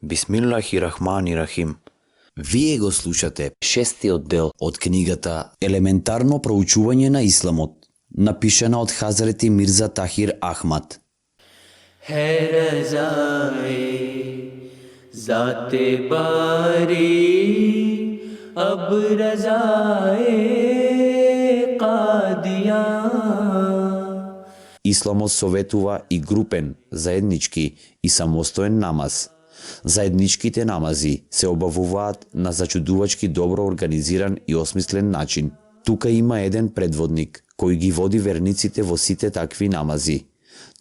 Бисмиллахи-рахмани-рахим. Вие го слушате шестиот дел од книгата Елементарно проучување на исламот, напишана од Хазрети Мирза Тахир Ахмад. है रज़ाए ज़ाते बारी अब रज़ाए क़ादियाँ. Исламот советува и групен, заеднички и самостоен намаз. Заедничките намази се обавуваат на зачудувачки добро организиран и осмислен начин. Тука има еден предводник кој ги води верниците во сите такви намази.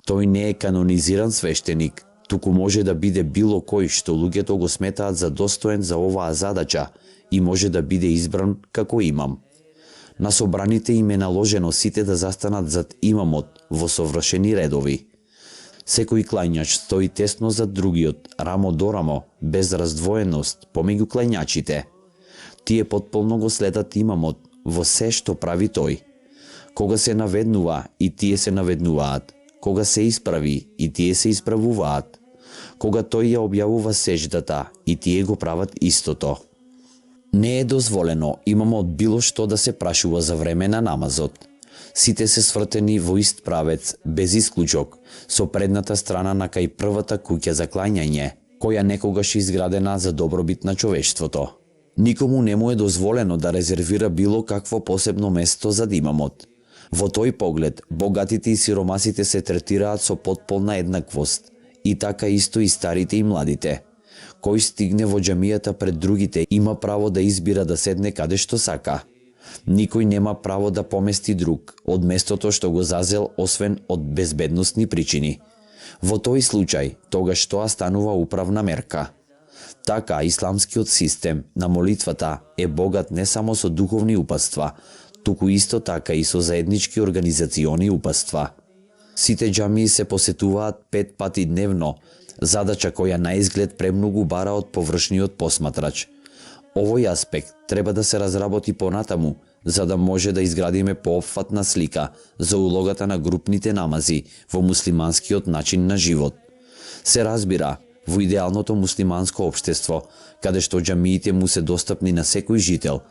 Тој не е канонизиран свештеник, туку може да биде било кој што луѓето го сметаат за достоен за оваа задача и може да биде избран како имам. На собраните им е наложено сите да застанат зад имамот во совршени редови. Секој клањач стои тесно зад другиот, рамо до рамо, без раздвоеност помеѓу клањачите. Тие потполно го следат имамот во се што прави тој. Кога се наведнува и тие се наведнуваат, кога се исправи и тие се исправуваат, кога тој ја објавува сеждата и тие го прават истото. Не е дозволено имамот било што да се прашува за време на намазот. Сите се свртени во ист правец, без исклучок, со предната страна на кај првата куќа за клањање, која некогаш изградена за добробит на човештвото. Никому не му е дозволено да резервира било какво посебно место за имамот. Во тој поглед, богатите и сиромасите се третираат со потполна еднаквост, и така исто и старите и младите. Кој стигне во џамијата пред другите има право да избира да седне каде што сака. Никој нема право да помести друг од местото што го зазел, освен од безбедносни причини. Во тој случај, тогаш тоа станува управна мерка. Така, исламскиот систем на молитвата е богат не само со духовни упатства, туку исто така и со заеднички организациони упатства. Сите џамии се посетуваат 5 пати дневно, задача која на изглед премногу бара од површниот посматрач. Овој аспект треба да се разработи понатаму, за да може да изградиме поопфатна слика за улогата на групните намази во муслиманскиот начин на живот. Се разбира, во идеалното муслиманско општество, каде што џамиите му се достапни на секој жител,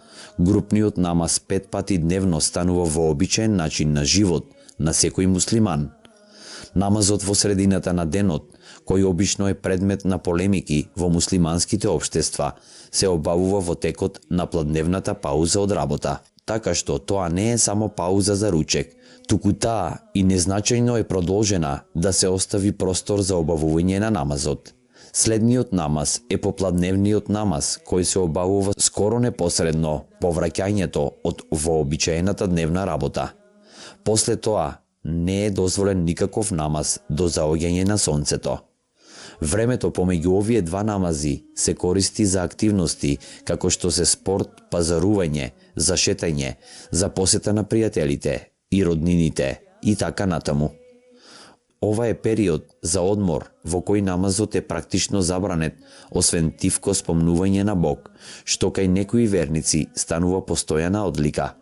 групниот намаз 5 пати дневно станува вообичаен начин на живот на секој муслиман. Намазот во средината на денот, кој обично е предмет на полемики во муслиманските општества, се обавува во текот на пладневната пауза од работа. Така што тоа не е само пауза за ручек, туку таа и незначајно е продолжена да се остави простор за обавување на намазот. Следниот намаз е попладневниот намаз, кој се обавува скоро непосредно по враќањето од вообичаената дневна работа. После тоа не е дозволен никаков намаз до заоѓање на сонцето. Времето помеѓу овие два намази се користи за активности како што се спорт, пазарување, за шетање, за посета на пријателите и роднините и така натаму. Ова е период за одмор во кој намазот е практично забранет, освен тивко спомнување на Бог, што кај некои верници станува постојана одлика.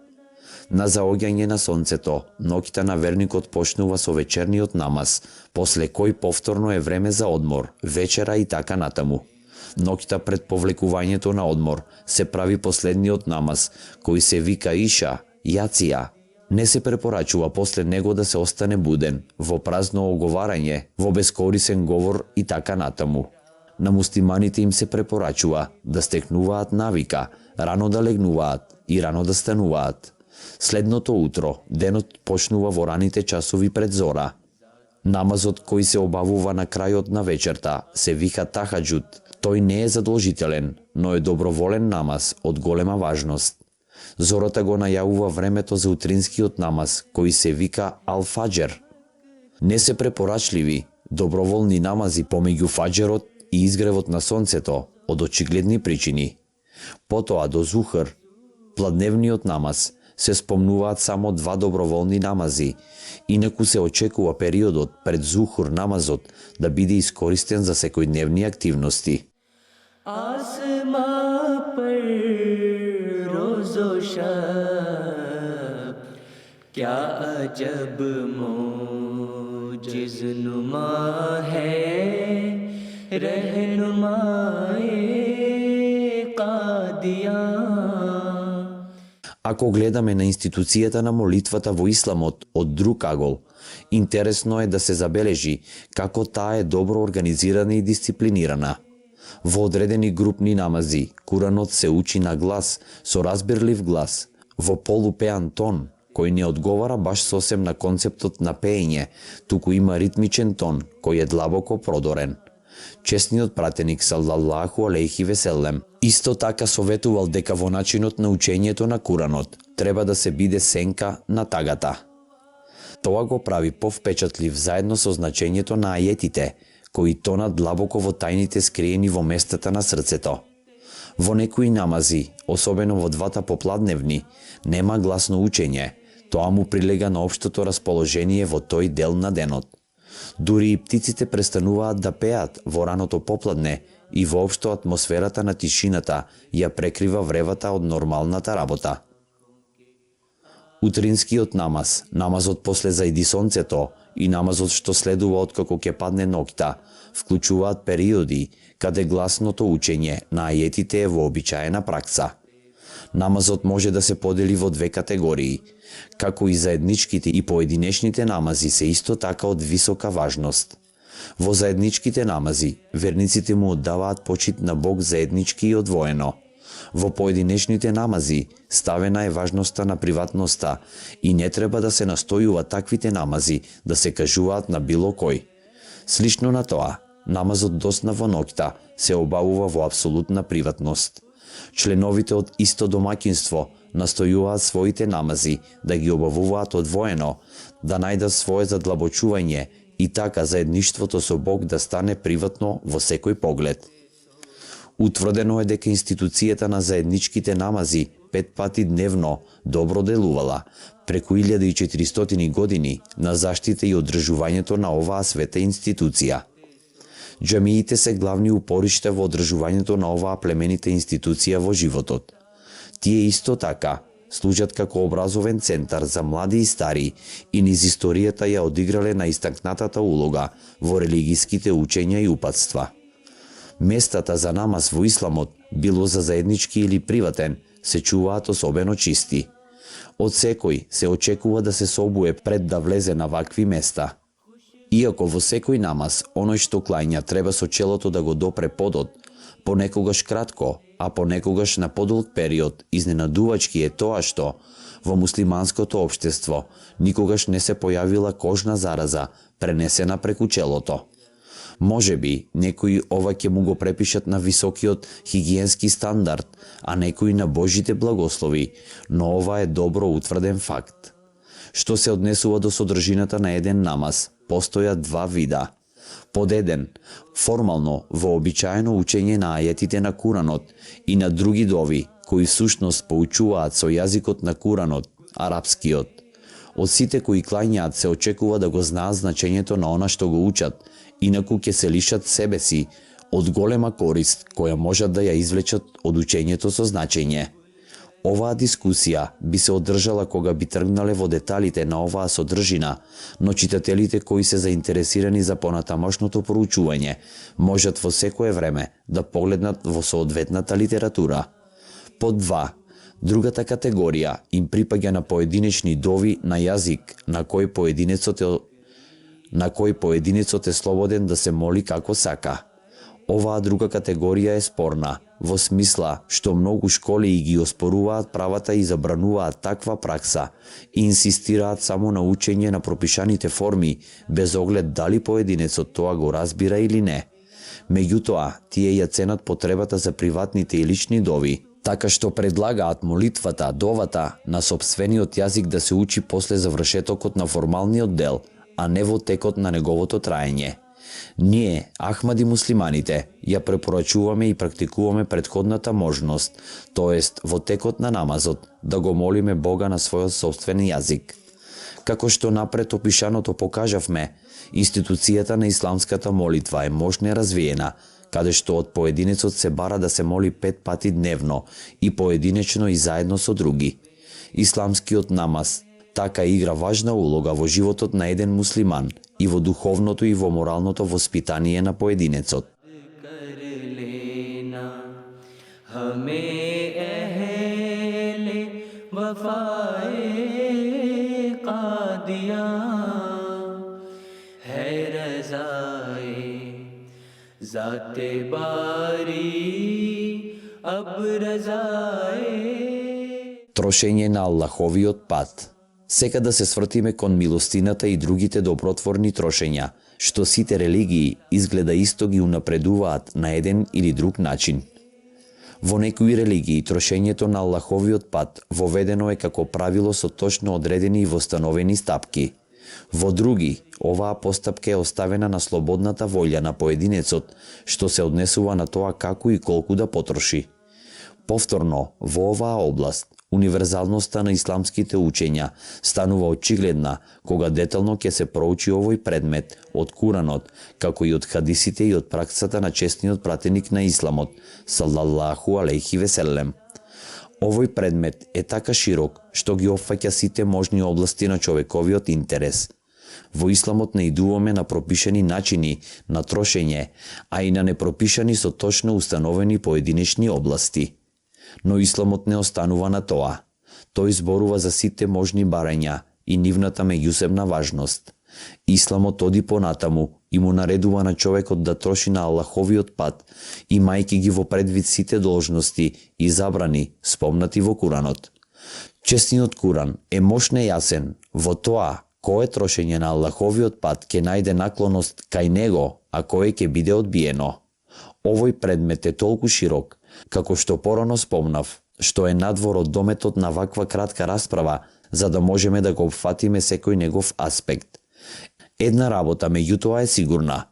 На заоѓање на сонцето, ноќта на верникот почнува со вечерниот намаз, после кој повторно е време за одмор, вечера и така натаму. Ноќта пред повлекувањето на одмор се прави последниот намаз, кој се вика Иша, јација. Не се препорачува после него да се остане буден, во празно оговарање, во бескорисен говор и така натаму. На муслиманите им се препорачува да стекнуваат навика, рано да легнуваат и рано да стануваат. Следното утро, денот почнува во раните часови пред зора. Намазот кој се обавува на крајот на вечерта се вика тахаџуд. Тој не е задолжителен, но е доброволен намаз од голема важност. Зората го најавува времето за утринскиот намаз, кој се вика ал-фаџер. Не се препорачливи доброволни намази помеѓу фаџерот и изгревот на сонцето од очигледни причини. Потоа до зухр, пладневниот намаз, се спомнуваат само 2 доброволни намази, инаку се очекува периодот пред зухур намазот да биде искористен за секојдневни активности. आसमां पर रोज़ो शब क्या अजब मोजिज़ नुमा है रहनुमाए कादियां। Ако гледаме на институцијата на молитвата во исламот од друг агол, интересно е да се забележи како таа е добро организирана и дисциплинирана. Во одредени групни намази, Куранот се учи на глас, со разбирлив глас, во полупеан тон, кој не одговара баш сосем на концептот на пеење, туку има ритмичен тон, кој е длабоко продорен. Чесниот пратеник саллаллаху алейхи веселем исто така советувал дека во начинот на учењето на Куранот треба да се биде сенка на тагата. Тоа го прави повпечатлив заедно со значењето на ајетите, кои тонат длабоко во тајните скриени во местата на срцето. Во некои намази, особено во двата попладневни, нема гласно учење, тоа му прилега на општото расположение во тој дел на денот. Дури и птиците престануваат да пеат во раното попладне и воопшто атмосферата на тишината ја прекрива вревата од нормалната работа. Утринскиот намаз, намазот после зајди сонцето и намазот што следува откако ќе падне ноќта, вклучуваат периоди каде гласното учење на ајетите е вообичаена пракса. Намазот може да се подели во две категории, како и заедничките и поединечните намази се исто така од висока важност. Во заедничките намази, верниците му оддаваат почит на Бог заеднички и одвоено. Во поединечните намази, ставена е важноста на приватноста и не треба да се настојува таквите намази да се кажуваат на било кој. Слично на тоа, намазот досна во ноќта се обавува во апсолутна приватност. Членовите од исто домаќинство настојуваат своите намази да ги обавуваат одвоено, да најдат свое задлабочување и така заедништвото со Бог да стане приватно во секој поглед. Утврдено е дека институцијата на заедничките намази 5 пати дневно добро делувала, преку 1400 години на заштита и одржувањето на оваа света институција. Џамиите се главни упоришта во одржувањето на оваа племенита институција во животот. Тие исто така служат како образовен центар за млади и стари и низ историјата ја одиграле наистакнатата улога во религиските учења и упатства. Местата за намаз во исламот, било за заеднички или приватен, се чуваат особено чисти. Од секој се очекува да се собуе пред да влезе на вакви места. Иако во секој намаз, оној што клања треба со челото да го допре подот, понекогаш кратко, а понекогаш на подолг период, изненадувачки е тоа што во муслиманското општество никогаш не се појавила кожна зараза пренесена преку челото. Може би, некои ова ќе му го препишат на високиот хигиенски стандард, а некои на Божите благослови, но ова е добро утврден факт. Што се однесува до содржината на еден намаз, постојат два вида. Под еден, формално вообичаено учење на ајетите на Куранот и на други дови, кои всушност поучуваат со јазикот на Куранот, арапскиот. Од сите кои клањаат се очекува да го знаат значењето на она што го учат, инаку ќе се лишат себе си од голема корист која можат да ја извлечат од учењето со значење. Оваа дискусија би се одржала кога би тргнале во деталите на оваа содржина, но читателите кои се заинтересирани за понатамошното проучување можат во секое време да погледнат во соодветната литература. Под 2. Другата категорија им припаѓа на поединечни дови на јазик на кој поединецот е слободен да се моли како сака. Оваа друга категорија е спорна, во смисла што многу школи и ги оспоруваат правата и забрануваат таква пракса и инсистираат само на учење на пропишаните форми, без оглед дали поединецот тоа го разбира или не. Меѓутоа, тие ја ценат потребата за приватните и лични дови, така што предлагаат молитвата, довата, на сопствениот јазик да се учи после завршетокот на формалниот дел, а не во текот на неговото траење. Ние, ахмади муслиманите, ја препорачуваме и практикуваме претходната можност, тоест во текот на намазот, да го молиме Бога на својот собствен јазик. Како што напред опишаното покажавме, институцијата на исламската молитва е мощно развиена, каде што од поединецот се бара да се моли 5 пати дневно и поединечно и заедно со други. Исламскиот намаз така игра важна улога во животот на еден муслиман и во духовното и во моралното воспитание на поединецот. हमें अहले वफाए कादिया है रज़ाए ज़ाते बारी अब रज़ाए. Трошење на Аллаховиот пат. Сека да се свртиме кон милостината и другите добротворни трошења, што сите религии изгледа исто ги унапредуваат на еден или друг начин. Во некои религии трошењето на Аллаховиот пат воведено е како правило со точно одредени и востановени стапки. Во други, оваа постапка е оставена на слободната волја на поединецот, што се однесува на тоа како и колку да потроши. Повторно, во оваа област, универзалноста на исламските учења станува очигледна кога детално ќе се проучи овој предмет од Куранот, како и од хадисите и од праксата на честниот пратеник на Исламот, салаллаху алейхи веселем. Овој предмет е така широк што ги опфаќа сите можни области на човековиот интерес. Во Исламот не идуваме на пропишани начини на трошење, а и на непропишани со точно установени поединечни области. Но Исламот не останува на тоа. Тој зборува за сите можни барања и нивната меѓусебна важност. Исламот оди понатаму и му наредува на човекот да троши на Аллаховиот пат, имајќи ги во предвид сите должности и забрани спомнати во Куранот. Честниот Куран е мощно јасен во тоа кое трошење на Аллаховиот пат ќе најде наклоност кај него, а кое ќе биде одбиено. Овој предмет е толку широк, како што порано спомнав, што е надвор од дометот на ваква кратка расправа, за да можеме да го опфатиме секој негов аспект. Една работа меѓутоа е сигурна.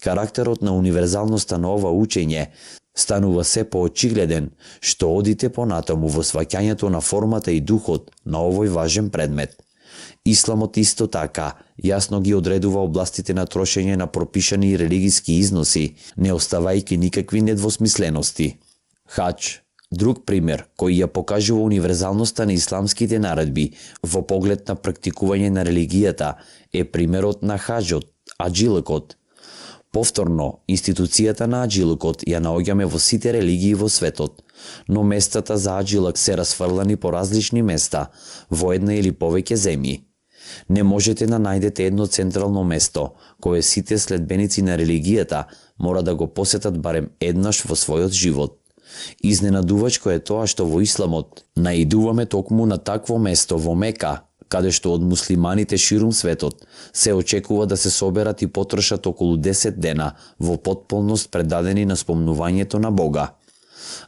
Карактерот на универзалноста на ова учење станува се поочигледен што одите понатаму во сваќањето на формата и духот на овој важен предмет. Исламот исто така јасно ги одредува областите на трошење на пропишани религиски износи, не оставајќи никакви недвосмислености. Хаџ, друг пример кој ја покажува универзалноста на исламските наредби во поглед на практикување на религијата, е примерот на хаџот, аджилокот. Повторно, институцијата на аджилокот ја наоѓаме во сите религии во светот, но местата за аджилок се расфрлани по различни места, во една или повеќе земји. Не можете да најдете едно централно место, кое сите следбеници на религијата мора да го посетат барем еднаш во својот живот. Изненадувачко е тоа што во Исламот наидуваме токму на такво место во Мека, каде што од муслиманите ширум светот се очекува да се соберат и потрошат околу 10 дена во потполност предадени на спомнувањето на Бога.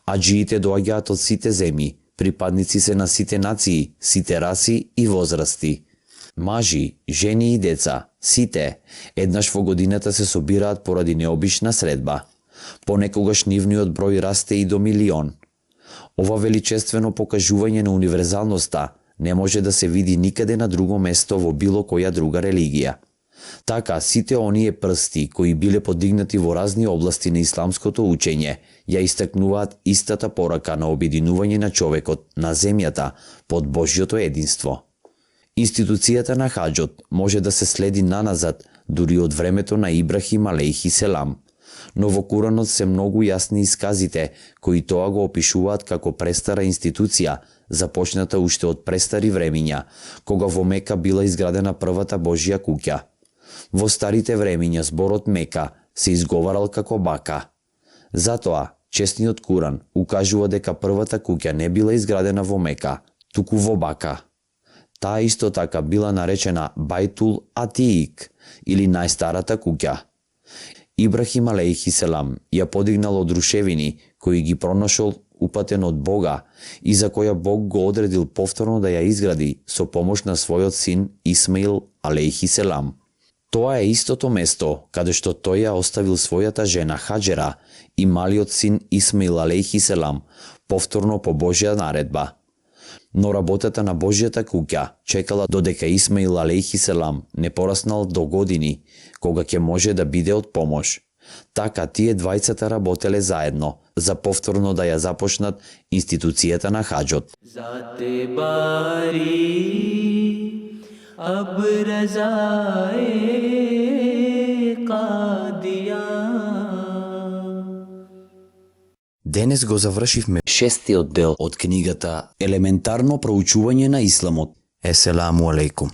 Аџиите доаѓаат од сите земји, припадници се на сите нации, сите раси и возрасти. Мажи, жени и деца, сите, еднаш во годината се собираат поради необична средба. Понекогаш нивниот број расте и до 1.000.000. Ова величествено покажување на универзалноста не може да се види никаде на друго место во било која друга религија. Така, сите оние прсти кои биле подигнати во разни области на исламското учење, ја истакнуваат истата порака на обединување на човекот на земјата под Божјото единство. Институцијата на хаџот може да се следи наназад дури од времето на Ибрахим алейхи селам, но во Куранот се многу јасни исказите кои тоа го опишуваат како престара институција, започната уште од престари времиња, кога во Мека била изградена првата Божја куќа. Во старите времиња зборот Мека се изговарал како Бака. Затоа, честниот Куран укажува дека првата куќа не била изградена во Мека, туку во Бака. Таа исто така била наречена Бајтул Атиик, или најстарата куќа. Ибрахим алейхи селам ја подигнал од рушевини кои ги пронашол упатен од Бога и за која Бог го одредил повторно да ја изгради со помош на својот син Исмаил алейхи селам. Тоа е истото место каде што тој ја оставил својата жена Хаџера и малиот син Исмаил алейхи селам повторно по Божја наредба. Но работата на Божјата куќа чекала додека Исмаил алейхи селам не пораснал до години, кога ќе може да биде од помош. Така тие двајцата работеле заедно за повторно да ја започнат институцијата на хаџот. ज़ाते बारी अब रज़ाए कादिया. Денес го завршивме 6-тиот дел од книгата Елементарно проучување на исламот. Еселаму алейкум.